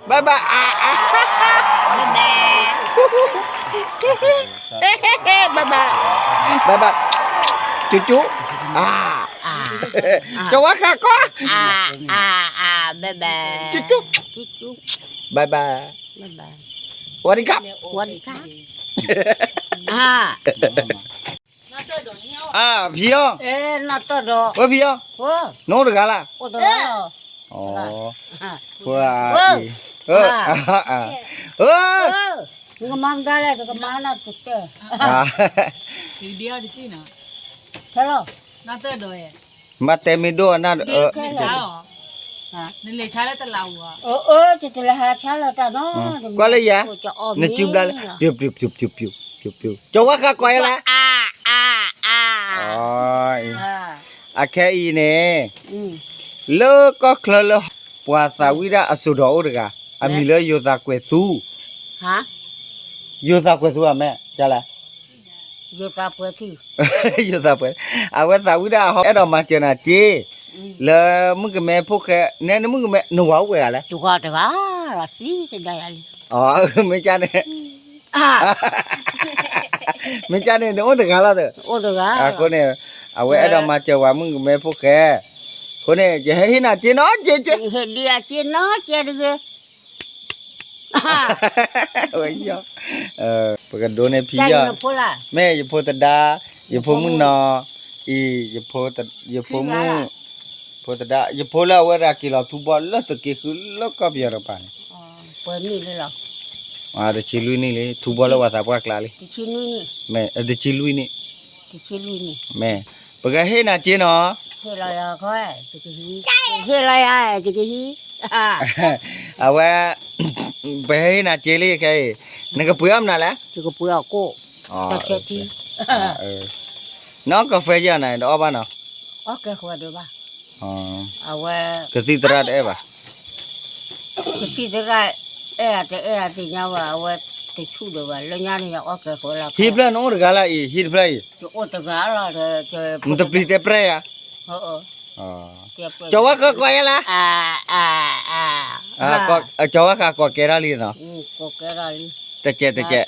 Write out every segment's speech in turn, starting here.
ဘၣ်ဘၣ် ဘၣ်ဘၣ် ဘၣ်ဘၣ် ကၠူကၠူ ကၠီဝါဃးကီး ကၠူကၠူ ဘၣ်ဘၣ် ဝါဒံကပ် ဖံအီၤ ဝဲဖံအီၤ နအိၣ်တဂၤလၢ် နကမၤမတၤလဲၣ် နကမၤနၤတတဲ မၤတဲမ့ၢ်ဒိၣ်အနၢ် နလဲၤဆါလၢတလးအူၤ တလဲၤဟးဆါလၢတၢ်နီ ကွၢ်လၢယၤ နစုဘျါလၢ ပျူၤပျူၤပျူၤပျူၤ ကၠီဝါဃးကွၢ်ယဲလၢ် အခဲအံၤန့ၣ် လၢကီၢ်ချၢလၢ ပှၤသးဝံၣ်ဒၣ်အစိၤဒီးအိၣ်တဂၤ အမံၤလၢယိၤသးကွဲးသူ ယိၤသးကွဲးသူအမဲာ် ကလဲၣ် ယိၤသးကွဲး အဝဲသးဝံၣ်ဒၣ်အဟီ အဲၣ်ဒိးမၤစၢၤနၤစ့ လၢမုၣ်ကမဲဖိၣ်ဃဲ နဲနမုၣ်ကမဲ နဝၤအိၣ်ပှဲၤဂၤလဲၣ် တဂၤတဂၤ သံတဒါယၤလံ မ့ၢ်ကန့ၣ် မ့ၢ်ကန့ၣ် နအိၣ်တဂၤလီၤ အိၣ်တဂၤ အဃိန့ၣ် အဝဲအဲၣ်ဒိးမၤစၢၤဝဲမုၣ်ကမဲဖိၣ်ဃဲ အဃိန့ၣ် ယဟဲဟ့ၣ်နၤစ့နီၤ စ့စ့ ဟ့ၣ်ဒံးအစ့နီၤ စ့တဂ့ၤ ဝဲယီၤ ပကဒိးန့ၢ်ဖံယီၤ မ့ၢ်ယဖိသဒါ ယဖိမုၣ်နီၤ အံၤ ယဖိမုၣ် ဖိသဒါ ယဖိလၢအဝဲဒၣ်က့ၤလီၤထူဘီလၢသုးက့ဃုလၢကီၢ်ပယီၤတကပၤန့ၣ် တဆံလွံၢ်နံၣ်လံ ထူဘီလၢပှၤသးပှၢ်ကျါလံ မ့ၢ်တဆံလွံၢ်နံၣ် မ့ၢ် ပကဟ့ၣ်နၤစ့နီၤ ဟ့ၣ်လီၤယၤ ယကဟံး အဝဲ ပဟဲဟ့ၣ်နၤစ့လံခဲအံၤ နကပှ့ၤအီၣ်မနုၤလဲၣ် ယကပှ့ၤအီၣ်ကိၣ် တၢ်ဆဲထံ နီၢ်ကီၢ်ဖဲယၤနၤ တအီၣ်ဘၣ်နီၤ အီၣ်ကဲဃီဒံးဘၣ် အဝဲ ကသံၣ်သရၣ်တအဲၣ်ဘၣ် ကသံၣ်သရၣ် အဲၣ်အတအဲၣ်အသ့ၣ်ညါဘၣ် အဝဲတဆူၣ်ဒံးဘၣ် လၢညါန့ၣ် ယအီၣ်ကဲဃီလၢ ဟံၣ်ဖျၢၣ်နအိၣ်တဂၤလၢအံၤ ဟံၣ်တဖျၢၣ်အံၤ ယအိၣ်တဂၤလီၤ နတပျံၤတဲပြဲၢ်ဧါ ကၠီဝါဃးကိးယဲလၢ် ကၠီဝါဃးကိးကဲထီၣ်လံနီၤ တကဲးတကဲး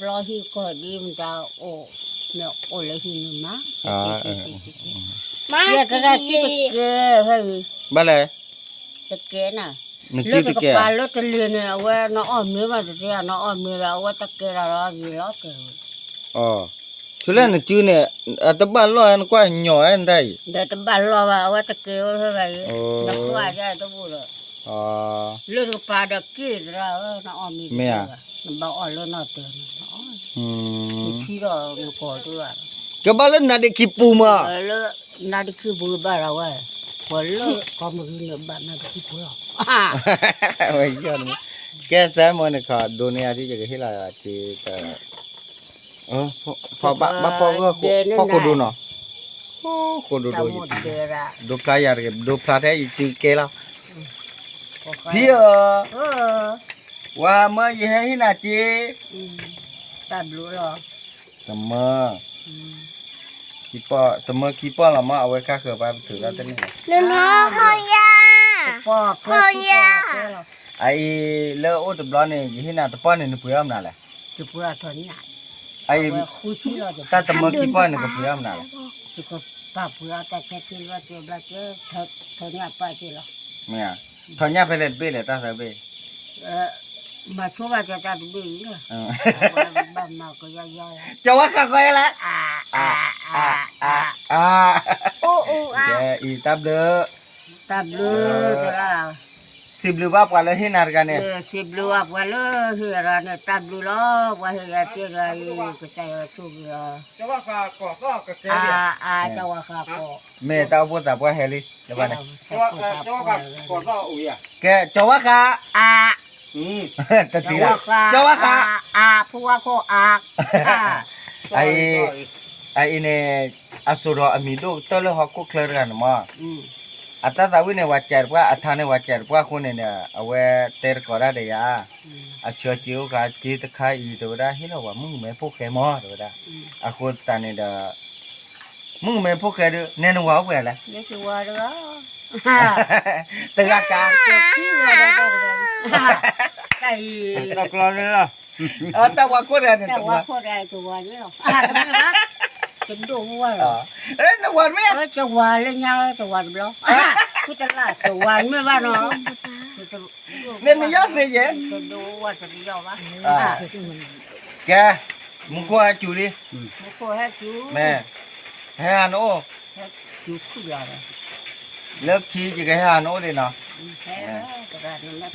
ဘၣ်လဲၣ် နစုတကဲး လၢတကပၤလၢတလ့ၤန့ၣ် အဝဲနအီၣ်မ့ၤဘၣ်တသ့ နအီၣ်မ့ၤဒီး အဝဲတကဲးဒီးလီၤ ဂ့ၤလီၤကဲး ဆိလၢနစုန့ၣ် အတဘၣ်လီၢ် နကွၢ်ညီၣ်ဝဲနတၢ်အံၤ ဒီးတဘၣ်လီၢ်ဘၣ် အဝဲတကဲးဝဲဖဲဘၣ်အံၤ နဃုအါယဲတဘူၣ်ဒီး လၢတကပၤဒီးက့ၢ်သရၣ်ဧၢ နအီၣ်မ့ၤတသ့ဘၣ် နဘၣ်အီၣ်လၢနီၢ်တၢၤန့ၣ် နထံဒီးနကီၢ်တဘၣ် ကဘၣ်လၢနၤဒ့ခံပူၤမး လၢနၤဒ့ခံပူၤဘၣ်ဒီးဝဲ ပှၤလၢကီၢ်မုၢ်ဂံၤန့ၣ်ဘၣ်နၤဒ့ခံပူၤလီၤ ကဲစဲမ့ၢ်နခီဒိးန့ၢ်အါထံၣ် ယကဟ့ၣ်လီၤယၤစ့တ ဘၣ်ဖီၣ်ဂၢၢ်ဖီၣ်ကိးဒိနီၤ ဃိဒိဒိ ဒိဖျါယၤတဂ့ၤ ဒိဖျါထဲယစုကဲလီၤ ဖံဧၢ ဝၤမၢယဟဲဟ့ၣ်နၤစ့ တၢ်ဘျုးလီၤ တမၢ ခံပီၢ် တမၢခံပီၢ်လီၤမး အဝဲခါဃၢၤပှၤပထုးလီၤတန့ၢ်လီၤ အအံၤ လၢအိၣ်တဘျီန့ၣ် ယဟ့ၣ်နၤတပီၢ်န့ၣ် နပှ့ၤအီၣ်မနုၤလဲၣ် အအံၤ တၢ်တမၢခံပီၢ်န့ၣ် နကပှ့ၤအီၣ်မနုၤလဲၣ် မ့ၢ် ထီၣ်ညၣ်ဖဲလဲၣ်တဘ့ၣ်လဲၣ် တၢ်သၢဘ့ၣ် မၤဆိဘၣ်ကတၢ်တဘ့ၣ်အံၤလီၤ ကၠီဝါဃးဃီယဲလၢ အအံၤ တၢ်ဘျုး တၢ်ဘျုး စံးဘျုးဘၣ်ပှၤလၢဟ့ၣ်နၤတဂၤန့ၣ် စံးဘျုးဘၣ်ပှၤလၢဟ့ၣ်အီၤန့ၣ် တၢ်ဘျုးလီၤ ပှၤဟ့ၣ်ယၤစ့တဂၤအံၤ ကစၢ်ယွၤဆိၣ်ဂ့ၤအီၤ အအံၤ ကၠီဝါဃးဃီ မ့ၢ်တၢ်အိၣ်ဖှိၣ်သးပှၢ်ဟဲလံ တဘၣ်န့ၣ် ကဲ ကၠီဝါဃး အ တသံလၢ ကၠီဝါဃး အ ဖိဝါခိၣ်အ အအံၤန့ၣ် အစိၤဒီးအမံၤဒိၣ်ကတၢၢ်လၢဟီၣ်ခိၣ်ချၢတဂၤန့ၣ်မး အတၢ်သးဝံၣ်န့ၣ် ဝၤစဲးတပှၢ် အထါန့ၣ် ဝၤစဲးတပှၢ်အဃိန့ၣ် အဝဲတဲတကိးတၢ်ဒီးယၤ အဆၢစ့အိၣ်ဃာ်စ့တခါအံၤ တဲဝဲဒၣ် ဟ့ၣ်လီၤပှၤမုၣ်ကမဲဖိၣ်ဃဲမး တဲဝဲဒၣ် အဃိသတးန့ၣ်ဒီး မုၣ်ကမဲဖိၣ်ဃဲဒီး နဲနဝၤအိၣ်ပှဲၤလဲၣ် တဂၤကါ တဂၤကါ တၢ်ကျီန့ၣ်လီၤ, တၢ်ဝါခိၣ်တဂၤန့ၣ်, တၢ်ဝါခိၣ်တဂၤ တဝၤန့ၣ်လီၤ, တဒိၣ်ဝဲလီၤ, နဝၤမ့ၢ်, တဝၤလၢညါ တဝၤတဘျီ, ဖုတလၢ် တဝၤမ့ၢ်ဘၣ်နီၤ, န့ၣ်နယီၢ်သ့ယဲၢ်, တဒိၣ်ဝဲတယီၢ်ဘၣ်, ကဲ, မူခိၣ်ဟဲစူၤလံ, မူခိၣ်ဟဲစူၤ, မ့ၢ်, ဟဲဟးနအိၣ်, လၢခံယကဟဲဟးနအိၣ်ဒံးနီၤ,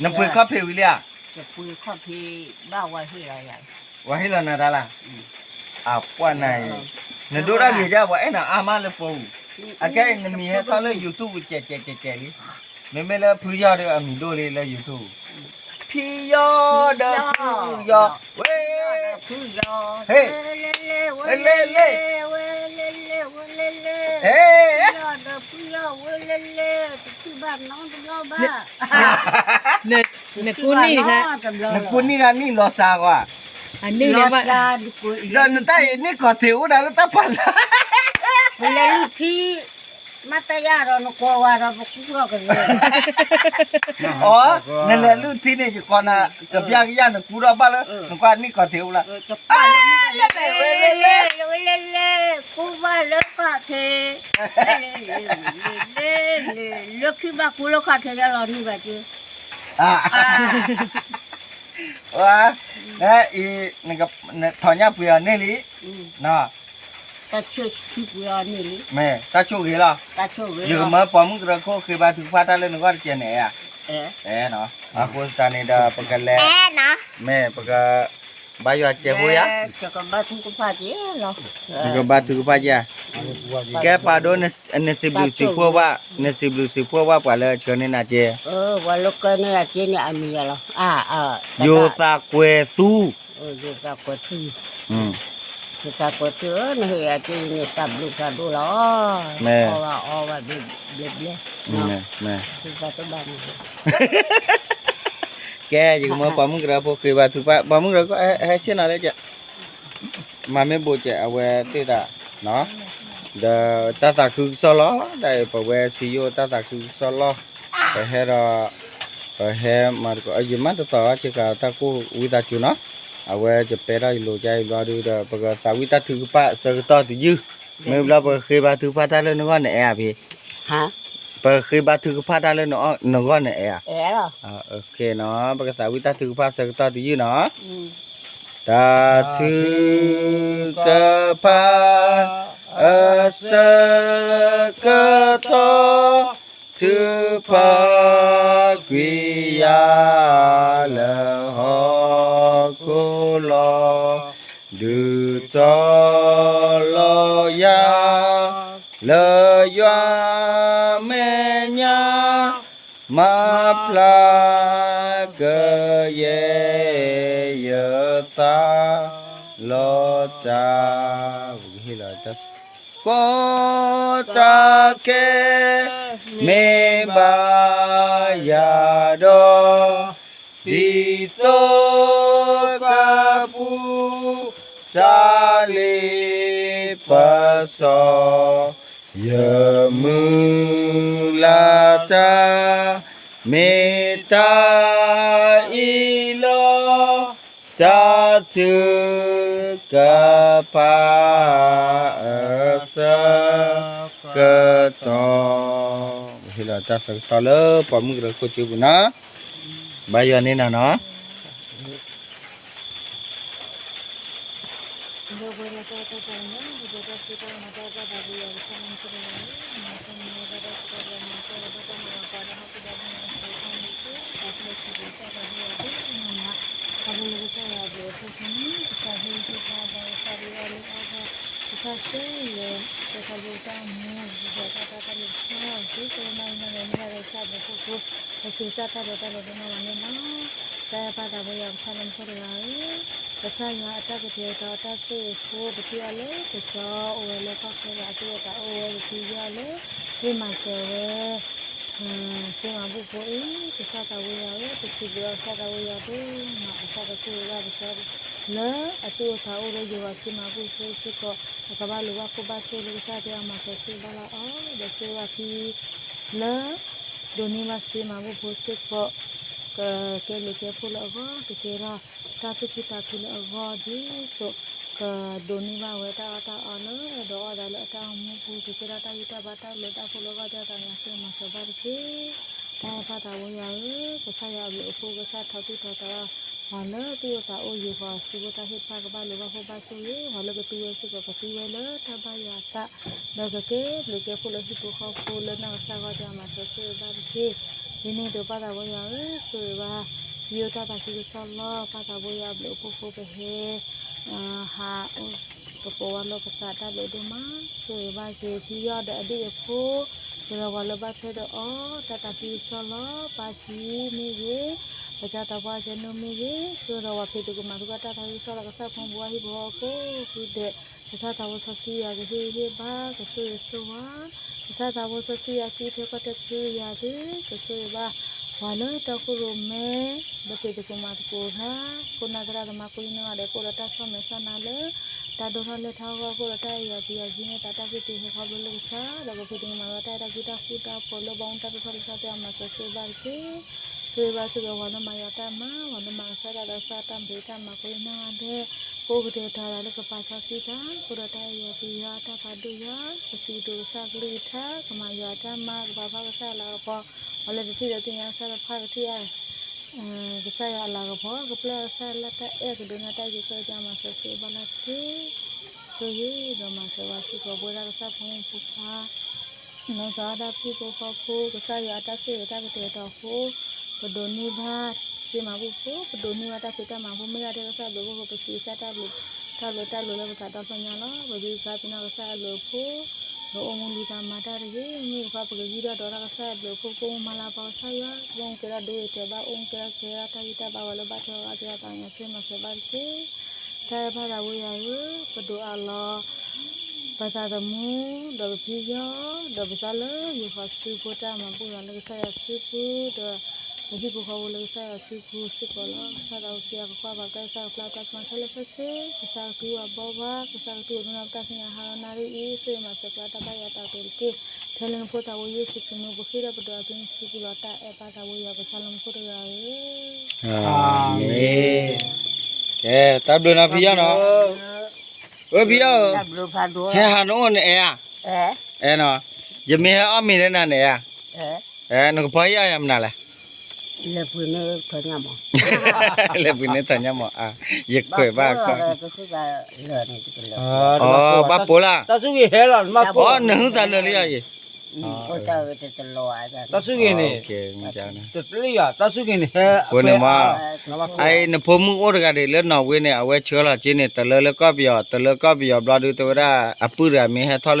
နပှ့ၤခီၣ်ဖံးဝံၤလံဧါ, ပှ့ၤခီၣ်ဖံးဘၣ်ဝဲဟ့ၣ်လီၤယၤ, ဝဲဟ့ၣ်လီၤနၤတၢ်လၢ်, အပှၢ်နၤအံၤ, နဒိၣ်တၢ်ဂ့ၤဒ်ပှၤအဲၣ်နၤအါမးလၢဖိပူၤ, အခဲအံၤနမံၤဟဲထီၣ်လၢ YouTube ပူၤ ကဲးကဲးကဲးကဲးလံ, မ့မ့ၢ်လၢဖုယီၢ်ဒီးအမံၤဒိၣ်လံလၢ YouTube ပူၤ, ဖံယီၢ်ဒီးဖုယီၢ်, ဝဲ, ဟ့ၣ်, ဝဲလဲၣ်လဲၣ်, ဟ့ၣ်, နကူနံၣ်ဂၤနံၣ်လီၤစှၤကွၢ်, ဒီးနတၢ်အံၤန့ၣ်ကီၢ်ထံးအိၣ်ဒၣ်လၢတၢ်ပာ်လၢ ပလဲၤလုၢ်ထံ, မ့ၢ်တၢ်ယၤဒီးနကွၢ်ဝဲဒီးပကူထီၣ်ကလဲၤ, အီ, နလဲၤလုၢ်ထံန့ၣ် ယကိးနၤ ကပျၢ်ကယၤနကူထီၣ်ဘၣ်လၢ နကွၢ်နံၣ်ကီၢ်ထံးအိၣ်လၢ, လဲၤလဲၤလဲၤလဲၤလဲၤလဲၤ ကူဘၣ်လၢကီၢ်ထံး, လဲၤလဲၤလဲၤလဲၤလဲၤ လၢခံဘၣ်ကူလၢကီၢ်ထံးယလီၤနံၣ်ဘၣ်က့ၤ, အံၤ, ထီၣ်ညၣ်ပှ့ၤအီၤန့ၢ်လံ, တၢ်ဆိၣ်ပှ့ၤအီၤန့ၢ်လံ, မ့ၢ်တၢ်ဆိၣ်ဂ့ၤလီၤ, ယကမၢပှၤမုၣ်ကရၢခိၣ်ဃ့ဘါထုကဖၣ်တၢ်လၢနဂီၢ်တကဲးန့ၣ်ဧါ, အဃိသတးန့ၣ်ဒီး ပကလဲၤ, မ့ၢ်ပက, ဘါယွၤစဲးဖိယၤ, ပကဘါထုကဖၣ်က့ၤဧါ, ကဲပာ်ဒိ နစံးဘျုးစံးဖှိၣ်ဘၣ်, နစံးဘျုးစံးဖှိၣ်ဘၣ်ပှၤလၢဆှၢန့ၢ်နၤက့ၤ, ပှၤလၢကဲန့ၢ်နၤက့ၤန့ၣ်အမံၤယၤလီၤ, ယိၤသးကွဲၤသူ, ယိၤသးကွဲၤသူ, ယိၤသးကွဲၤသူဧၢ, နဟ့ၣ်ယၤက့ၤန့ၣ် တၢ်ဘျုးဖးဒိၣ်လီၤ, အီၣ်ဘၣ်အီဘၣ်ဘျဲၣ်ဘျဲၣ်, ကဲ ယကမၢပှၤမုၣ်ကရၢဖိဃ့ဘါထုကဖၣ်, ပှၤမုၣ်ကရၢဖိဟဲဆ့ၣ်နီၤလၢကဲ, မၤမ့ၢ်ဘိးကဲးအဝဲသ့ၣ်တၢ်, ဒီးတၢ်သးခုကစီၣ်လီၤ, ဒ်အံၤ ပဝဲစံယိၣ်တၢ်သးခုကစီၣ်လီၤ, ပဟဲဒီး, ပဟဲမၤတကိး ယမၤတတီၤအီၤ ဆ့ကၤတၢ်ကိၢ်ဝံသးစူၤနီၤ, အဝဲယပဲထီၣ်ယလိၤကါယဘျီဒုဒီး ပကသးဝံၣ်တၢ်ထုကဖၣ်ဆၢကတီၢ်တယုၢ်, မ့ၢ်ဘျီပကဃ့ဘါထုကဖၣ်တၢ်လၢနဂီၢ်နအဲၣ်ဧါဖံ, ပဃ့ဘါထုကဖၣ်တၢ်လၢနဂီၢ်နအဲၣ်ဧါ, ပကသးဝံၣ်တၢ်ထုကဖၣ်ဆၢကတီၢ်တယုၢ်နီၤ, တၢ်ထုကဖၣ်အဆၢကတီၢ် ထုကဖၣ်ကွံာ်ယၤ လၢဟီၣ်ခိၣ်လီၤ, ဒုးတီၤလီၤယၤ လၢယွၤမဲာ်ညါ, မၤဖျါကယဲၢ်ယသးလီၤတၢ်, ပကဟ့ၣ်လီၤတၢ် ကိးတၢ်ခဲ မ့ၢ်ဘၣ်ယၤဒီး ဒ်သိးကပူၤ တၢ်လ့ပစီ ယမုၢ်လၢ်တၢ် မ့ၢ်တၢ်အံၤလီၤ. တၢ်ထုကဖၣ်အဆၢကတီၢ်, ဟ့ၣ်လီၤတၢ်ဆၢကတီၢ်လၢပှၤမုၣ်ကရၢခိၣ်စုပူၤနီၤ, ဘါယွၤန့ၢ်နၤနီၤ.ကစၢ်ယွၤအတၢ်ကတဲာ်ကတီၤအတၢ်ဆိၣ်ဂ့ၤဖိ ပထံၣ်အီၤလၢကစၢ်အိၣ်ဝဲလၢကီၢ်ခဲလၢာ် အသူၣ်အိၣ်သးအိၣ်ဝဲ ပထံၣ်အီၤလၢ မ့ၢ်မၤစၢၤဝဲ စ့မၤဘူၣ်ဖိအံၤ ကစၢ်သးဝံယွၤဧၢ, ပစံးဘျုးအီၤ ကစၢ်သးဝံယွၤဒိၣ်မး ကစၢ်ကဆိၣ်ဂ့ၤဘၣ်ပကစၢ် လၢအသူၣ်အိၣ်သးအိၣ်ဒီးယွၤ စ့မၤဘူၣ်ဖိစ့ၢ်ကီး အကဘၣ်လိာ်ဘၣ်ခိၣ်ဘၣ်စ့ၢ်လၢကစၢ်တဲအီၤမၤစၢၤစ့ၢ်ဘၣ်လၢအီၤ ဒီးစ့ဝါခံ လၢ ဒိးန့ၢ်ဘၣ်စ့မၤဘူၣ်ဖိစ့ၢ်ကီး ကကဲဘျုးကဲဖှိၣ်လၢအဂီၢ်, ကကဲထီၣ်တၢ်သူၣ်ခုသးခုလၢအဂီၢ်, ဒ်သိးကဒိးန့ၢ်ဘၣ်ဝဲတၢ်အီၣ်တၢ်အီလၢဒီးအီၣ်သးလၢအတၢ်အိၣ်မူပူၤ, ကကဲထီၣ်တၢ်ဂံၢ်တၢ်ဘါတၢ်လၢတၢ်အိၣ်ဖှိၣ်လၢအဂီၢ်, တၢ်သးကညီၤစ့ၢ်ကီးမၤစၢၤဘၣ်တက့ၢ်. တၢ်အဲၣ်ပၢ်သးဝဲယွၤဧၢ, ကစၢ်ယွၤအဘျုးအဖှိၣ်, ကစၢ်ထီသူၣ်ထီသး ပှၤလၢသူၣ်အိၣ်သးအိၣ်ယံၤဃီၤစုဖိတၢ်ဟ့ၣ်တဖၣ် ကဘၣ်လိာ်ဘၣ်ဖှိၣ်ဘၣ်ဆိၣ်ဂ့ၤ, ပှၤလၢကသူဝဲစ့ၢ်ကီး ကသူဝဲလၢတၢ်ဘၣ်ယွၤအသး, ဒီးကကဲဘျုးကဲဖှိၣ်လၢဟံၣ်ဖိဃီဖိလၢနီၢ်ကစၢ်အဂီၢ် တၢ်မၤစၢၤဆိၣ်ဂ့ၤဘၣ်တက့ၢ်. ဒ်န့ၣ်အသိးပၢ်သးဝဲယွၤဧၢ, ဆိၣ်ဂ့ၤဘၣ် စံယိၣ်တၢ်သးခုကစီၣ်လီၤ. ပၢ်သးဝဲယွၤအဘျုးအဖှိၣ်ဖိ ပဟဲ ဟးအိၣ် ပကိးဝဲလိာ်ပသးတၢ်ဘျုးဒိၣ်မး, ဆိၣ်ဂ့ၤဘၣ်က့ၤဖံယီၢ်ဒီးအဒ့ၣ်အဖိ, ကဒီးပှၤလၢဘၣ်ထွဲဒီးအီၤ တၢ်သးခုကစီၣ်လီၤ. ပၢ်ခံမ့ၢ်ဂ့ၤ, ပကၢ်သးပှၢ်ကဲနိမ့ၢ်ဂ့ၤ, ဆိၣ်ဂ့ၤဒီးပှၤဖံးသကိးမၤသကိးတၢ်သးခုကစီၣ်လီၤ. ကစၢ်ဖိမုၣ်ဖိအဟံၣ်ဖိဃီဖိဃုာ်ဒီး, ကစၢ်သးဖိစီဆှံယွၤကဟ့ၣ်ဂံၢ်ဟ့ၣ်ဘါ, ကဆိၣ်ဂ့ၤဆိၣ်ဝါ, ကစၢ်သးဖိစီဆှံယွၤကံၣ်ထဲကီၢ်ထဲကုယၤသု, ကဆိၣ်ဂ့ၤဘၣ် ပှၤလၢတီခိၣ်ရိၣ်မဲ လၢဖံးသကိးမၤသကိးတၢ်, ခိၣ်နၢ်သရၣ်သမါကိးနီၢ်ဂၤဒဲး ကအိၣ်ဒီးတၢ်ဆီၣ်မဲာ်ဆီၣ်နါလၢ တၢ်ဒိၣ်ထီၣ်လဲၢ်ထီၣ်အဂီၢ်, ကအိၣ်ဒီးတၢ်အဲၣ်ယွၤပျံၤယွၤကဟံးန့ၢ်သးတၢ်ကူၣ်သ့ဟဲခီဖျိလၢကစၢ်, ဒီးကဖံးသကိးမၤသကိးတၢ်အဲၣ်တၢ်ကွံတၢ်ဃူတၢ်ဖိးလၢဘီမုၢ်တၢ်ဒိၣ်ထီၣ်လဲၢ်ထီၣ် တၢ်မၤစၢၤဆိၣ်ဂ့ၤဘၣ်တက့ၢ်. ဆိၣ်ဂ့ၤဘၣ်စ့ၢ်ကီးပှၤလၢမၤယွၤတၢ်မၤ, ပှၤလၢမၤကစၢ်တၢ်ဒီးကစၢ်တၢ်မၤတၢ်မၤကိးနီၢ်ဂၤဒဲး, ကအိၣ်ကတဲာ်ကတီၤသးလၢကပာ်စီဆှံတၢ်, ကအိၣ်ဒီးတၢ်အဲၣ်ယွၤပျံၤယွၤတၢ်ဖးဒိၣ်ယွၤ, ကစံးကတိၤကစၢ်ကလုၢ်ကထါ, ကမၤယွၤတၢ်မၤ, ကပာ်ဖျါကစၢ်အလၤကပီၤ, ပှၤလၢတထံၣ်ဒီးသ့ၣ်ညါကစၢ်တဖၣ်ကထံၣ် ကစၢ်ယွၤအလၤကပီၤ, ကပျဲကစၢ်လၢတၢ်အဲၣ်ကဒိးန့ၢ်တၢ်အုၣ်က့ၤခီၣ်က့ၤ တၢ်မၤစၢၤဆိၣ်ဂ့ၤဘၣ်လၢ်တက့ၢ်. ဆိၣ်ဂ့ၤဒီးမၤစၢၤဘၣ်စ့ၢ်ကီးပဝဲဒၣ်ကစၢ်ဖိမုၣ်ဖိခွါ နီၢ်သးအတၢ်ဖံးဖိဃီဖိ, ကစၢ်ယွၤအတၢ်ဆိၣ်ဂ့ၤတၢ်ကတဲာ်ကတီၤဖိ, ပဒိးန့ၢ်ဘၣ်စ့မၤဘူၣ်ဖိ, ပဒိးန့ၢ်ဘၣ်တၢ်ဖံးတၢ်မၤဖိ, မ့ၢ်ဒၣ်ထဲကစၢ်ဘျုးဖိ ပစံးကစၢ်တၢ်ဘျုး, တၢ်ဘျုးတၢ်ဘျုးလၢပသးဒီဖျၢၣ်ညါလီၤ. ပဒုးသါပ့ၤနီၣ်ကစၢ်အဘျုးအဖှိၣ်, ပအိၣ်မူလူၤသးမၤတၢ်တဂ့ၤ, မ့ၢ်တခီပကဂံၢ်ထီၣ်ဒီးတၢ်ကစၢ်အဘျုးအဖှိၣ် ပအိၣ်မူမၤလၤကပီၤကစၢ်ယွၤ, ပအိၣ်မူကဲထီၣ်ဒိဂ့ၤတဲာ်ဘၣ်, အိၣ်မူကဲထီၣ်ကဲထီၣ်တၢ်ဂံၢ်တၢ်ဘါ ပှၤလၢဘၣ်ထွဲအီၤအါ တၢ်သးကညီၤဆိၣ်ဂ့ၤမၤစၢၤဘၣ်တက့ၢ်. တၢ်အဲၣ်ပၢ်သးဝဲယွၤဧၢ, ပဒိးအးလီၤ ပသးသမူ, ဒီးပဖံယီၢ်, ဒီးပစၢ်လၢယွၤဃီၤစုဖိတၢ်မၤဘူၣ်လီၤလၢကစၢ်ယွၤစုပူၤ, ဒီးပဟံၣ်ဖိဃီဖိလၢကစၢ်ယွၤစုပူၤစ့ၢ်ကီးလီၤ. ကစၢ်သးဝဲက့ၤအကကွၢ်ပှၤကစၢ်ယွၤကပျၢ်တၢ်ကမၤခဲလၢာ်ခဲဆ့, ကစၢ်ကတူၢ်အဘီဘၣ်, ကစၢ်ကတူၢ်အဒိၣ်နီၢ်ပတၢ်သ့ၣ်ညါဟါလီၤနၣ်ရံၣ်အံၤ, ဆိၣ်ဂ့ၤမၤစၢၤပှၤတၢ်ဘၣ်ယွၤတၢ်ကတိၤတက့ၢ်. ထဲလၢနဖိသးဝဲယ့ၣ်ၡူးခရံာ်မံၤ ပဃ့ဒီးပဒိးအသုနစုပူၤလီၤ. တၢ်အဲၣ်ပၢ်သးဝဲယွၤ ပစၢ်လၢမူခိၣ်တဂၤဧၢ, အၤမ့ၣ်. ကဲ, တၢ်ဘျုးနီၤဖံယီၢ်နီၤ, ဝဲဖံယီၢ်ဧၢ, ဟဲဟးနအိၣ်နအဲၣ်ဧါ, အဲၣ်နီၤ, ယမ့ၢ်ဟဲအီၣ်မ့ၤလၢနၤနအဲၣ်ဧါ, နကဖီယီၢ်ယၤမနုၤလဲၣ်, လဲၤပှ့ၤန့ၢ်ထီၣ်ညၣ်မး, ယခွဲးဘၣ်, အီ ဘၣ်ပိာ်လၢ, အီ နဟုသးလၢာ်လံယၤအံၤ, တၢ်စုဂ့ၤန့ၣ်, တၢ်စုဂ့ၤန့ၣ်ဟဲ, အဃိန့ၣ်မး, အအံၤနဖိမုၣ်အိၣ်တဂၤဒံးလၢနီၣ်ဝ့န့ၣ် အဝဲဆှၢလီၤက့န့ၣ် တလၢလၢကီၢ်ပယီၤ, တလၢကီၢ်ပယီၤဘျီဒုးတဲဝဲဒၣ် အပုၢ်တဂၤမ့ၢ်ဟဲထီၣ်လၢ အ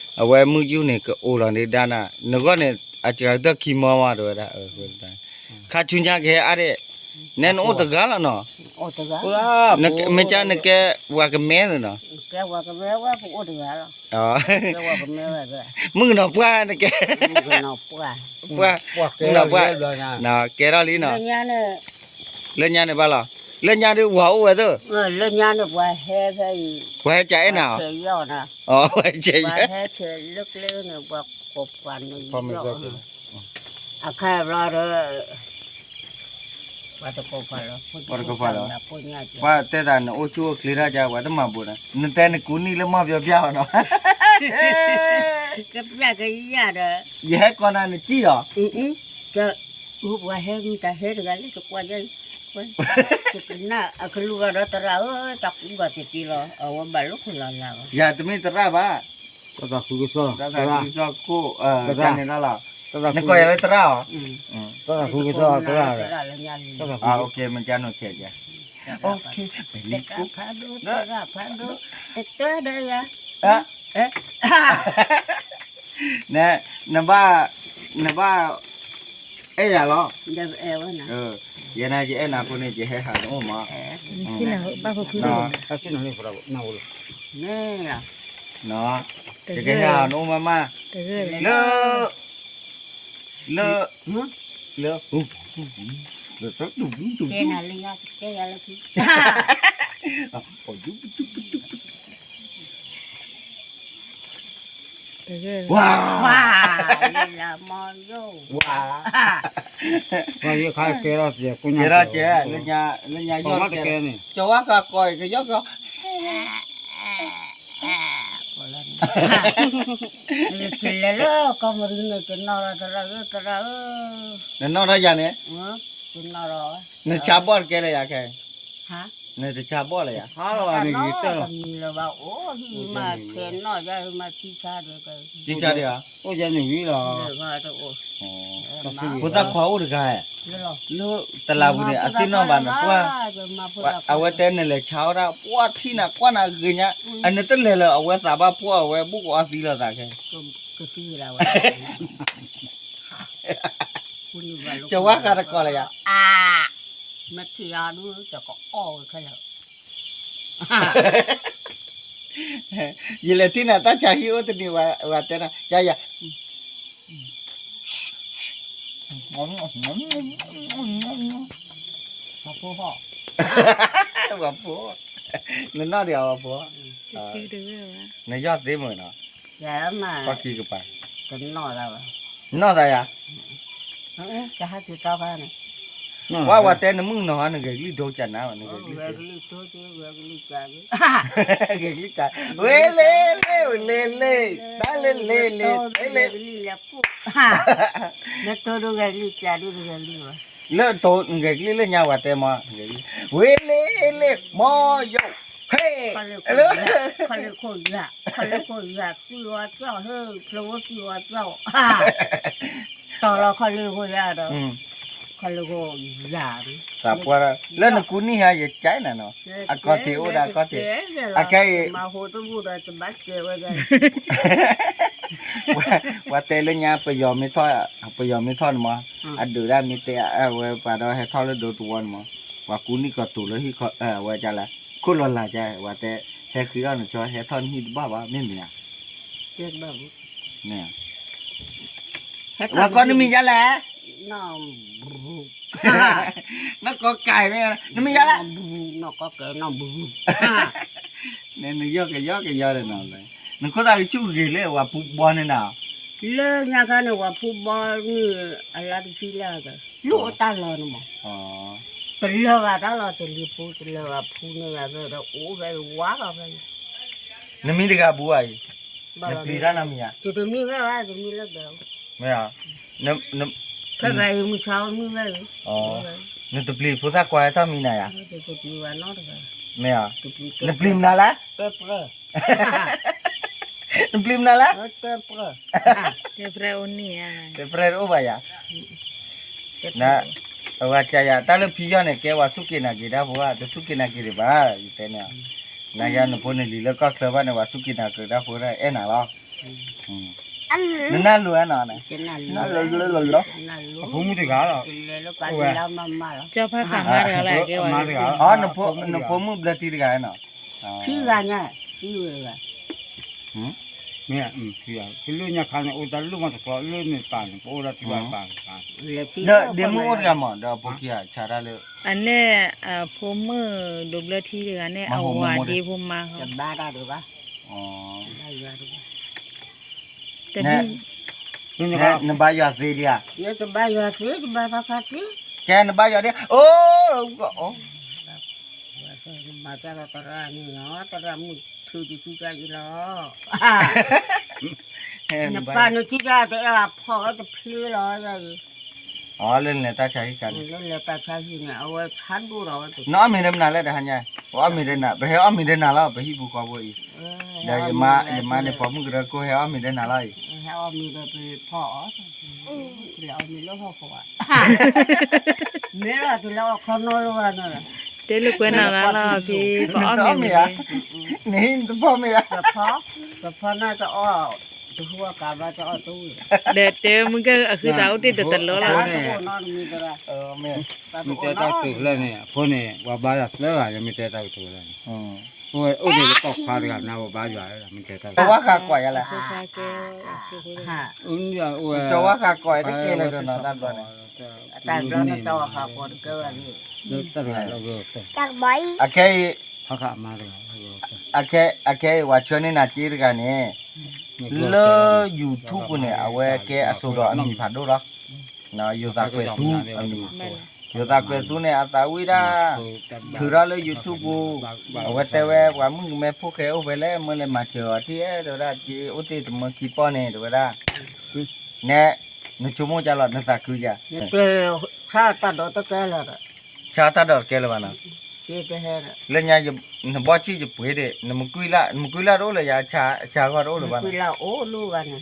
ဝဲမုၢ်ယူၢ်န့ၣ် ကအိၣ်လီၤန့ၣ်ဒၣ်နၤ, နဂီၢ်န့ၣ် အစှၤကတၢၢ်ခံမီမးတဲဝဲဒၣ်, ခါဆူညါကဟဲအါဒံး, နဲနအိၣ်တဂၤလီၤနီၤ, မ့ၢ်ကါနကဲ ဝၤကမဲသ့ၣ်နီၤ, မုၣ်ကနီၤပှၢ်နကဲ, ပှၢ်, မုၣ်ကနီၤပှၢ်, ကဲထီၣ်လံနီၤ, လၢညါန့ၣ်ဘၣ်လီၤ, လၢညါဒုးဝၤအိၣ်ဝဲသ့ၣ်, ပှၤဟဲကအဲၣ်နၤ, ပှၤဟဲကဲ, အခါဘျီဒီး ပှၤတကိးပှၤလီၤ, ပှၤတဲသးနအိၣ်ဆူၣ်အိၣ်ချ့ထီၣ်ကါ ပှၤတမၤဘူးနၤ, နတဲနကူနံၣ်လၢမီၢ်ပျီပျၢ်အီၤနီၤ, ကပျၢ်ကယၢ်ဒီး, ယဟဲကိးနၤနစံၣ်အီၤ, ပှၤဟဲမတၤဟဲတဂၤလၢတကွၢ်ယဲၢ်, ကနၣ်အကလူးဂၤဒီးသရၣ်ဧၢ, တၢ်ကူဘၣ်တသ့လီၤ, အဝဲဘၣ်လၢခိၣ်လီၤလၢ်, ယၤတမ့ၢ်သရၣ်ဘၣ်, တၢ်သးခုကစီၣ်, တၢ်သးခုကစီၣ်ခိၣ်, နကိးယၤလၢသရၣ်အီၤ, တၢ်သးခုကစီၣ်သရၣ်, မ့ၢ်ကါနိၣ်ဆဲးယၤ, နဘၣ်, နဘၣ်, အဲၣ်ယၤလီၤ, ယဲန့ၣ်ယအဲၣ်နၤအဃိန့ၣ် ယဟဲဟးနအိၣ်မး, ယကဟဲဟးနအိၣ်မးမး, လၢ, လၢ, လၢ, လၢ, လၢ, ဝါ, ဝါ, ဝါ, ယခါကဲထီၣ်စဲး, ကဲထီၣ်စဲး, လၢညါယီၢ်တကဲန့ၣ်, ကၠီဝါဃးကိးအံၤ ကယီၢ်ကီး, ကလဲၤလၢကီၢ်မရံန့ၣ် ကနီၣ်လီၤသရၣ်ဧၢ သရၣ်ဧၢ, နနီၣ်ထီၣ်ယၤန့ၣ်, နဆါဘီၣ်တကဲလၢယၤခဲ, နတဆါဘီၣ်လၢယၤ, နတမံၤလၢၤဘၣ် အိၣ်ဟံၣ်မး ခဲနီၣ်ယၤ မၤသံဆါဒီး, သံဆါဒီး, အိၣ်ယၤန့ၣ်ဝံၤလီၤ, ဖိသၣ်ခွါအိၣ်တဂၤ, လၢတလးပူၤန့ၣ် အသ့ၣ်နီၣ်ဘၣ်နပှၢ်, အဝဲတဲနလဲၤဆါဝဲဒၣ် ပှၢ်ထံၣ်နၤကွၢ်နၤဂ့ၤညါ, အနတလဲၤလၢၤ အဝဲသးဘၣ်ဖှီၣ် အဝဲဘူၣ်ကအီသံလီၤသးခဲ, ကဝါဃးတကိးလၢယၤ, မ့ၢ်ထံၣ်အီၤဒုး တကအီၣ်ဝဲခဲလၢာ်, ယလဲၤထံၣ်နၤတၢ်ဆါဟံၣ်အိၣ်တနံၤ ဝဲတဲနၤ ယၤယၤ, ပှၤဖိ, ပှၤဖိ, နနီၣ်ဒံးအီၤပှၤဖိ, နယီၢ်သ့မုၢ်နီၤ, ကီၢ်ခံကပၤ, နီၣ်သးယၤ, ကဟဲက့ၤကီၢ်ဖဲန့ၣ်, ဝဲဝဲတဲနမုၣ်နီၤ နဂဲၤကလံၣ်ဒိကနၤ, ဂဲၤကလံၣ်, ဝဲလ့လ့ ဝဲလ့လ့, တၢ်လ့လ့လ့, လ့လ့, လၢတိၢ်ဒိဂဲၤကလံၣ်ကးဒိဂဲၤကလံၣ်, လၢတိၢ်နဂဲၤကလံၣ်လၢညါဝဲတဲမီၤ, ဝဲလ့လ့ မီၤယိာ်, ဖဲ, ခီလ့ခိၣ်ယၤ, ခီလ့ခိၣ်ယၤ သံဝဲကၠီၣ် ဟဲ ဖျိဝဲသံဝဲကၠီၣ်, တီၤလီၤခီလ့ခိၣ်ယၤဒီး, ခီလ့ခိၣ်ယၤ, သးပှၢ်, လၢနကူနံၣ်ဟါ ယကၠဲနၤနီၤ, အကီၢ်ထံးအိၣ်ဒီးကီၢ်ထံး, အခဲအံၤ, မၤဟိတဘူၣ်ဒီးတဘၣ်ကဲဝဲဒၣ်, ပှၤတဲလၢညါ ပယီၤမ့ၢ်ထီၣ်, ပယီၤမ့ၢ်ထီၣ်န့ၣ်မး, အဒုးဒၣ်မ့ၢ်တဲအဝဲပှၤဒီးဟဲထီၣ်လၢဒိတဝီန့ၣ်မး, ပှၤကူနံၣ်ကီၢ်တူာ်လၢဟံၣ်ခီ, အဝဲဒ်လဲၣ်, ခိၣ်လီၤလၢ်ကဲ, ပှၤတဲ, ဟဲဃ့အီၣ်နကၠီ ဟဲထီၣ်နဟံၣ်တဘၣ်ဘၣ် မ့ၢ်မ့ၢ်ဧါ, ပှၤကိးနမံၤဒ်လဲၣ်, နီၢ်ကိးကဲမ့ၢ်, နမံၤဒ်လဲၣ်, နယီၢ်ကယီၢ်ကယီၢ်ဒီးနီၤ, နခိၣ်သးကဆူၣ်ဂ့ၤလၢပှၤဖူဘီန့ၣ်နီၤ, လၢညါခါန့ၣ် ပှၤဖူဘီန့ၣ် အလါတဆံလၢ်ဒီး လၢအိၣ်တၢ်လီၤန့ၣ်မး, တလၢာ်ဘၣ်တၢ်လီၤ တလံၤဖိ တလၢာ်ဘၣ်ဖူန့ၣ်ဂၤဖဲဒီး အိၣ်ဖဲဝါဘၣ်ဖဲ, နမံၤတဂၤဘူးဧါအံၤ, နပျံၤတၢ်နီတမံၤဧါ, တမံၤဖဲဘၣ် တမံၤလၢဒီး, မ့ၢ်ဧါ, ဖဲဘၣ်အံၤမုၢ်ဆါမံၤဖဲအံၤ, နတပျံၤဖိသၣ်ခွါဟဲထီၣ်မံၤနၤဧါ, မ့ၢ်ဧါ, နပျံၤမနုၤလဲၣ်, နပျံၤမနုၤလဲၣ်, တဲပြဲအိၣ်ဘၣ်ယၤ, အဝဲကယၤ တၢ်လၢဖံယီၢ်န့ၣ် ကဲဝဲဆူၣ်က့ၤနာ်က့ၤတၢ်ဖိဧါ တဆူၣ်က့ၤနာ်က့ၤဒံးဘၣ် ယတဲန့ၣ်, နၤယၤနဖိန့ၣ်လံၤလၢကီၢ်ချၢဘၣ်န့ၣ် ဝဲဆူၣ်က့ၤနာ်က့ၤတၢ်ဖိဒၣ်အဲၣ်နၤလီၤ, နနၢ်လိၤဧါနီၤ, နနၢ်လိၤလိၤလိၤလီၤ, အဖိမုၣ်တဂၤလီၤ, ကၠီဖးသးမါတဂၤလၢကဲဝဲ, နဖိမုၣ်ဘျၢထံတဂၤနီၤ, ခံဂၤညါ, သံဝဲတဂၤ မ့ၢ်, ဖံလၢညါခါန့ၣ် အိၣ်တၢ်လၢမၤတကျီလၢန့ၣ်ပာ်န့ၣ် ပအိၣ်ဒၣ်တဘၣ်ပာ်, ဒီးဒ့မုၣ်အိၣ်တဂၤမး ဒီးအဖိခံဂၤဆါတၢ်လၢ, အနဲၣ်, အဖိမုၣ်ဒိးဘျၢထံတဂၤန့ၣ် အဝၤဒ့ဖိမါ, တဘၣ်တၢ်ဒိးဘၣ်, နဘါယွၤသ့ဒံးဧါ, ကဲနဘါယွၤဒံး, အိၣ် မၤတၢ်လီၤသရၣ်န့ၣ်လီၤ သရၣ်မုၣ်ထုးတစုတၢ်အံၤလီၤ, နပၢ်နစုတၢ်တအဲၣ်ဘၣ်ဖီၣ်ဝဲတဖျ့လီၤ, အီၤလၢလဲၤတၢ်ဆါဟံၣ်ခါန့ၣ်, လၢလဲၤတၢ်ဆါဟံၣ်န့ၣ် အဝဲဆါဒိၣ်ဒီးဝဲ, နအီၣ်မ့ၤဒီးမနုၤလဲၣ်တဟါညါ, ပအီၣ်မ့ၤဒီးနၤ ပဟဲအီၣ်မ့ၤဒီးနၤလီၤ ပဟံၣ်ပူၤဃီဖိအံၤ, ဒီးယမါန့ၣ် ပိာ်မုၣ်ကရၢခိၣ်ဟဲအီၣ်မ့ၤဒီးနၤလီၤအံၤ, ဟဲအီၣ်မ့ၤဒီးပဖီၣ်အီၤ မ့ၢ်လီၤတုၤလၢအီၣ်ခီနီလၢၤဘၣ်နီၤ, တဲလၢကွဲးနီၢ်လၢ်လီၤဖံ ပအီၣ်မ့ၤမ့ၢ်, နဟံၣ်တဖီၣ်မ့ၢ်ဧါ, ပဖီၣ်နီၢ်တအီၣ်, တဟူအကးဘၣ်တအီၣ်တဝံၤ, ဒီးတဲမုၢ်ကဲအဃုသးအိၣ်တ့ၢ်တတလီလီၤ, မ့ၢ်တဲတၢ်ကတိၤဖျၢၣ်န့ၣ် အဖိန့ၣ် ပှၤဘါယွၤသၢဂၤ ယမ့ၢ်တဲတၢ်ကတိၤလၢန့ၣ်, အိၣ်ဒၣ်လၢကီၢ်ခွါတဂၤန့ၣ် ပှၤဘါယွၤလၢမ့ၢ်တဲတၢ်ကတိၤ, ကဝါဃးကွၢ်ယါလဲၣ်, ကဝါဃးကွၢ်တကဲလၢၤဒီးနီၤတၢ်ဘျီန့ၣ်, အခဲအံၤ အခဲအံၤ ပှၤဆှၢန့ၢ်နၤစ့တဂၤန့ၣ် လၢ YouTube ပူၤန့ၣ် အဝဲကဲအစိၤဒီးအမံၤဖးဒိၣ်လီၤ. ယိၤသးကွဲၤသူအမံၤ, ယိၤသးကွဲၤသူန့ၣ် အသးဝံၣ်ဒၣ် ထုးထီၣ်လၢ YouTube ပူၤ, အဝဲတဲဝဲ ပှၤမုၣ်ကမဲဖိၣ်ဃဲအိၣ်ဖဲလဲၣ် မ့ၢ်လဲၤမၤစၢၤအီၤထံၣ်အဲၣ် တဲဝဲဒၣ် က့အိၣ်တ့ၢ်တမၢခံပီၢ်န့ၣ် တဲဝဲဒၣ် နဲ နဆိကမိၣ်ကလီၤ နသးခုယၤ, ဆါတၢ်ဒိးတကဲလၢၤဒီး, ဆါတၢ်ဒိးတကဲလၢၤဘၣ်နီၤ, လၢညါ နဘီဆံၣ်ယပှ့ၤဒံး နမကွံာ်လၢ်တအိၣ်လၢၤယၤ, ဆါဂီၢ်တအိၣ်လၢၤဘၣ်နီ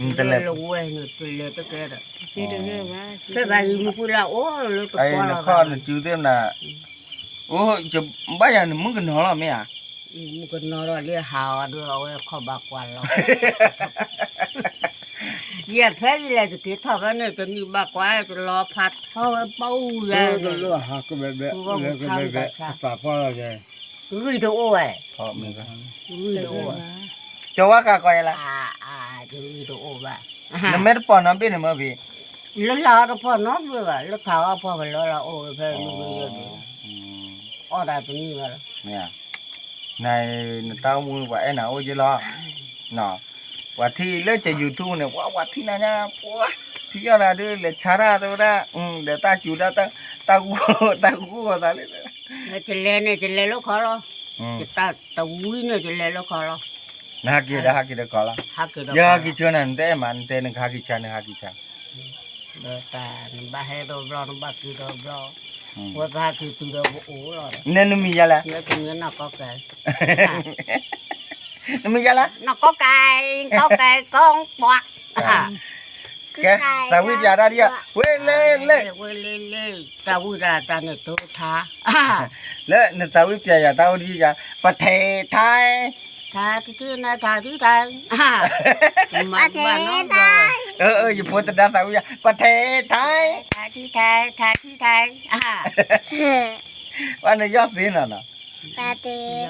ၤ, တလဲၤ, နခီၣ်နစုသ့ၣ်မနၤ, အိၣ် ဘၣ်ယၤနမုၣ်ကနီၤလီၤမ့ၢ်ဧါ, မုၣ်ကနီၤလီၤလၢဟးအီၤဒီးအဝဲခီၣ်ဘၣ်ကွၢ်လီၤ ယဖဲယလဲၤတက့ၤထီၣ်ဖဲန့ၣ် တနံၣ်ဘၣ်ကွၢ် တလီၤဖးထီဝဲပှၤအူယဲ, ဂံၢ်တအိၣ်ဝဲ, ဂံၢ်တအိၣ်ဘၣ်, ကၠီဝါဃးကီးယဲလၢ, တအိၣ်ဘၣ်, နမ့ၢ်တပီၢ်နီတဘ့ၣ်န့ၣ်မ့ၢ်ဖံ, လၢလၢတပီၢ်နီတဘ့ၣ်ဘၣ် လၢထးအီၣ်ပီၢ်ကလီလၢအိၣ်ဝဲဖဲန့ၣ်, အီၣ်ဒၣ်တနံၣ်ဘၣ်လီၤ. နတၢ်အိၣ်မူပှၤအဲၣ်နၤအိၣ်ယဲလီၤ, ပှၤထံၣ်လၢက YouTube န့ၣ် ပှၤပှၤထံၣ်နၤညါ, ပှၤထံၣ်အီၣ်နၤဒုး လဲၤဆါတၢ်တဲဝဲဒၣ်, ဒီးတၢ်စူၤတၢ်, တၢ်ဂူၢ်ဂီၤသးလံ, ကလဲၤန့ၣ် ကလဲၤလၢခီလီၤ, တၢ်တဝံၤန့ၣ် ကလဲၤလၢခီလီၤ, နဟးက့ၤဒီးဟးက့ၤဒီးခီလီၤ, ယဟးက့ၤဆၢနၤ နတအဲၣ်မး နတဲနကဟးက့ၤဆါ နဟးက့ၤဆါ နဘၣ်ဟဲဒီးဘျီ နဘၣ်က့ၤဒီးဘျီ, ဝဲကဟဲက့ၤတုၤဒီးပအိၣ်လီၤ, နဲနမံၤယၤလဲၣ်, နမံၤယၤလဲၣ်, နီၢ်ကီၢ်ကဲ, နီၢ်ကီၢ်ကဲ ကီၢ်ပှၤ, ကဲ, သးဝံၣ်ပၠးတၢ်ဒံး, ဝ့လ့လ့, ဝ့လ့လ့, သးဝံၣ်တၢ်တၢ်န့ၣ်တိထါ, လၢနသးဝံၣ်ပၠးယၤတၢ်အိၣ်ဒံးယၤ, ပထဲးထဲး ထါထံထါထံထါ, ပထဲးထဲး, ယဖိတဒါသးဝံၣ်ယၤ ပထဲးထဲး, ထါထံထါထံထါ, ဘၣ်နယီၢ်သ့နီၤနီၤ, ပထဲး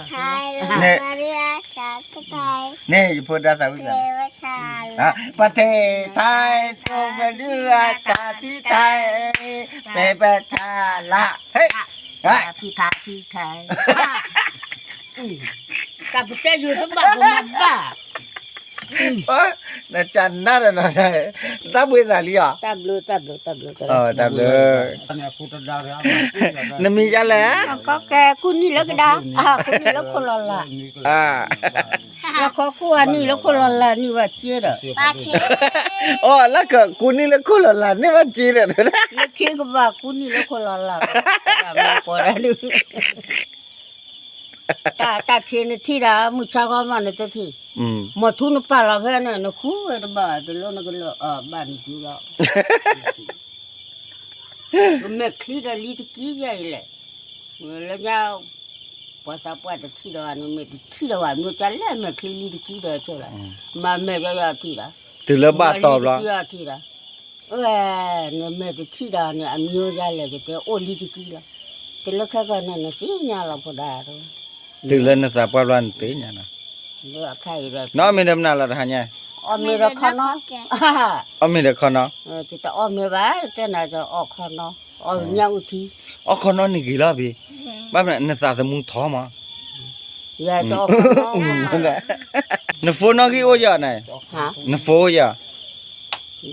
ထဲး, န့ၣ် ယဖိဒါသးဝံၣ်, ပထဲးထဲး တိၢ်ပဒုၣ်အတၢ်ထံထဲး, ပဲပထါလၢ်, ဟဲ, ထါထံထါထံထဲး, တၢ်ပတဲယိၤတဘၣ်ကမၤဘၣ် နကနၣ်ဒီးနီၤ, တၢ်ဘှံးသးလံအီၤ, တၢ်ဘျုး တၢ်ဘျုး တၢ်ဘျုး တၢ်ဘျုး, နမံၤယၤလဲၣ်, ကီကဲကူၣ်နံၣ်လၢကဒါ, ကူၣ်နံၣ်လၢခိၣ်လီၤလး, လၢခီကူၣ်အနံၣ်လၢခိၣ်လီၤလးန့ၢ်ဘၣ်စ့ဒီး, အိၣ်လၢကကူၣ်နံၣ်လၢခိၣ်လီၤလးန့ၢ်ဘၣ်စ့ဒီး, လၢခ့ကဘၣ်ကူၣ်နံၣ်လၢခိၣ်လီၤလး, တၢ်ခ့နထံၣ်ဒၣ် မုၢ်ဆါခီမးနတထံၣ်, မ့ၢ်ထူနပာ်လီၤဖဲန့ၣ် နဃုဝဲတဘၣ် တလၢနကလၢာ်အဘၣ်နစုလီၤ, ကမဲာ်ချံဒီးလံတကံယဲအံၤလဲၣ်, လၢညါ ပှၤသးပှၢ်တထံၣ်ဒီး နမ့ၢ်တထံၣ်ဒီးဘၣ် မ့ၢ်ကလဲၣ်မဲာ်ချံလံတကံဒီးဆဲးလီၤ, မၤမဲာ်ယီယီထံၣ်ဒီး, တုၤလၢဘၣ်တီဘျီ, ထံၣ်ဒီး အဝဲ နမဲာ်တထံၣ်ဒီးန့ၣ် အမျိုးသားလဲၣ် ကတဲအိၣ်လံတကံလီၤ, တလၢခဲကီၢ်န့ၣ် နသ့ၣ်ညါလီၤဖိဒါတ, တုၤလၢနသးပှၢ်ဘျီနသ့ၣ်ညါနီၤ, နီၢ်မ့ၢ်ဒီးမနုၤလီၤတဟါညါ, အီၣ်မ့ၤဒီးခီနီ, အီၣ်မ့ၤဒီးခီနီ, တအီၣ်မ့ၤဘၣ် တဲနၤကအီၣ်ခီနီ, အီၣ်ညၣ်အုၣ်ထံ, အီၣ်ခီနီန့ၣ်ဂ့ၤလီၤဖံ, ဘၣ်မနုၤနသးသမူထီမး ယတအီၣ်ခီနီ, နဖိနီၣ်ဂံၢ်အိၣ်ယၤန့ၣ်, နဖိယၤ,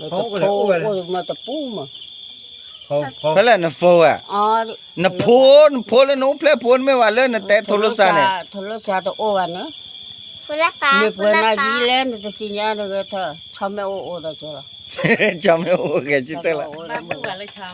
နဖိအိၣ်မးတပူၤမး, ဖဲလဲၣ်နဖိဝဲ, နဖိ, နဖိလၢနအိၣ်ဖျဲၣ်ဖိ နမ့ၢ်ဝဲလၢနတဲထိလိစါန့ၣ်, ထိလိစါတအိၣ်ဘၣ်န့ၣ်, မ့ၢ်ပှဲၤနၤယံၤလဲၣ် နတသ့ၣ်ညါတဂ့ၤထီၣ် ဆီမ့ၢ်အိၣ်အိၣ်ဒီးကလီၤ, ဆီမ့ၢ်အိၣ်အိၣ်ဂဲၤကတၢၢ်လီၤ,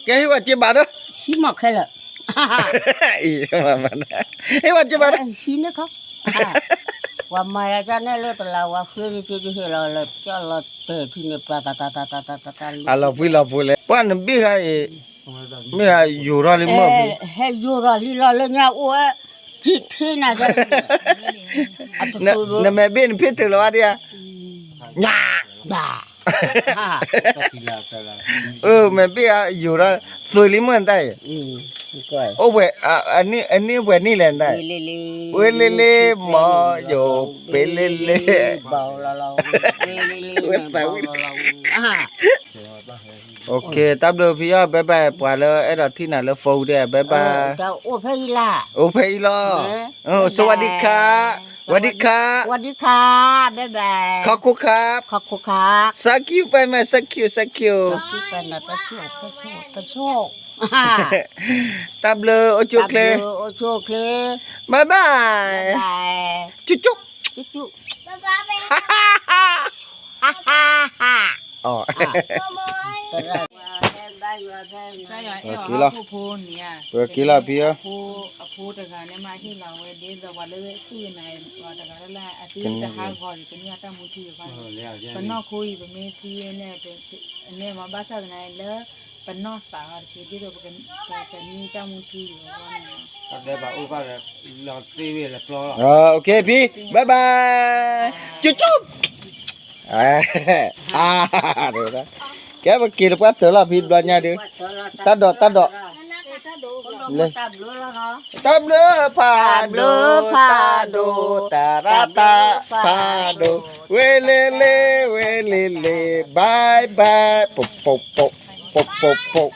ကဲဟ့ၣ်ဝဲစ့ဘၣ်ဒီး, ဟံးမးခဲလၢာ်, ဟ့ၣ်ဝဲစ့ဘၣ်ဒီး, ပှၤမၤယၤကန့ၣ်လၢတလးဝၤဃ့က့ၤကဟ့ၣ်လီၤလၢကၠီလီၤတဲာ်ထံန့ၣ် ပှၤတၢ်တၢ်တၢ်တၢ်တၢ်တၢ်လီၤ, အလီၤပှံၤလီၤပှဲၤလဲၣ် ပှၤနဘ့ၣ်ဟါအံၤ, မ့ၢ်ဟါယိၤထီၣ်လံမ့ၢ်ဖံ, ဟဲယိၤထီၣ်လံလီၤလၢညါအိၣ်ဝဲ, ကံၣ်ထ့နၤ, နမဲာ်ဘ့ၣ်နဖ့ၣ်ထုးလီၤဘၣ်ဒံးဧါ, ညါ, ညါ အၢ မဲာ်ဘ့ၣ်အယိၤဒီး သွံၣ်လံမ့ၢ်နတၢ်အံၤ, အိၣ်ဝဲ, အနံၣ်ပှဲၤနံၣ်လဲၣ်နတၢ်အံၤ, ဝ့လ့လ့, မ့ၢ်ယိၤပ့လ့လ့, ဝဲသးဝံၣ်, โอเค တၢ်ဘျုးဖံအီၤ bye bye ပှၤလၢအဲၣ်ဒိးထံၣ်နၤလၢ phone ဒဲး bye bye အိၣ်ဖဲအံၤလီၤ အိၣ်ဖဲအံၤလီၤ สวัสดีค่ะ สวัสดีค่ะ สวัสดีค่ะ bye bye ขอบคุณครับ ขอบคุณครับ thank you ไปไหม thank you thank you တၢ်ဘျုး အိၣ်ဆူၣ်အိၣ်ချ့ bye bye จุ๊บจุ๊บ จุ๊บจุ๊บ က့ၤလီၤ ပက့ၤလီၤဖံဧၢ အဖိတဂၤန့ၣ်မးဟ့ၣ်လီၤဝဲဒ်သိးပှၤလၢသူၣ်နၤတဂၤလၢ်လၢ် အသုတဟးဂီၤဒံး ကန့ၢ်တၢ်မူထူယိာ်ဘၣ်န့ၣ် ပနီၢ်ခိအံၤ ပမ့ၢ်သံန့ၣ် န့ၣ်မ့ၢ်ဘၣ်ဆၣ်သနာ်လၢ ပနီၢ်သးအီၤတက့ၢ် ဒ်သိးပကန့ၢ်တၢ်မူထူယိာ်ဘၣ်န့ၣ် โอเค ဖံ bye bye จุ๊บจุ๊บ ကဲပက့ၤတပှၢ်တၢၢ်လီၤ ဖံဘျီညါဒုး တၢ်ဒိးတၢ်ဒိး လၢ တၢ်ဘျုးဖးဒိၣ် တၢ်ဒိၣ်ဖးဒိၣ် တၢ်ရၣ်တၢ်ဖးဒိၣ် ဝဲလ့လ့ ဝဲလ့လ့ bye bye ပုပ်ပုပ်ပုပ် ပုပ်ပုပ်ပုပ်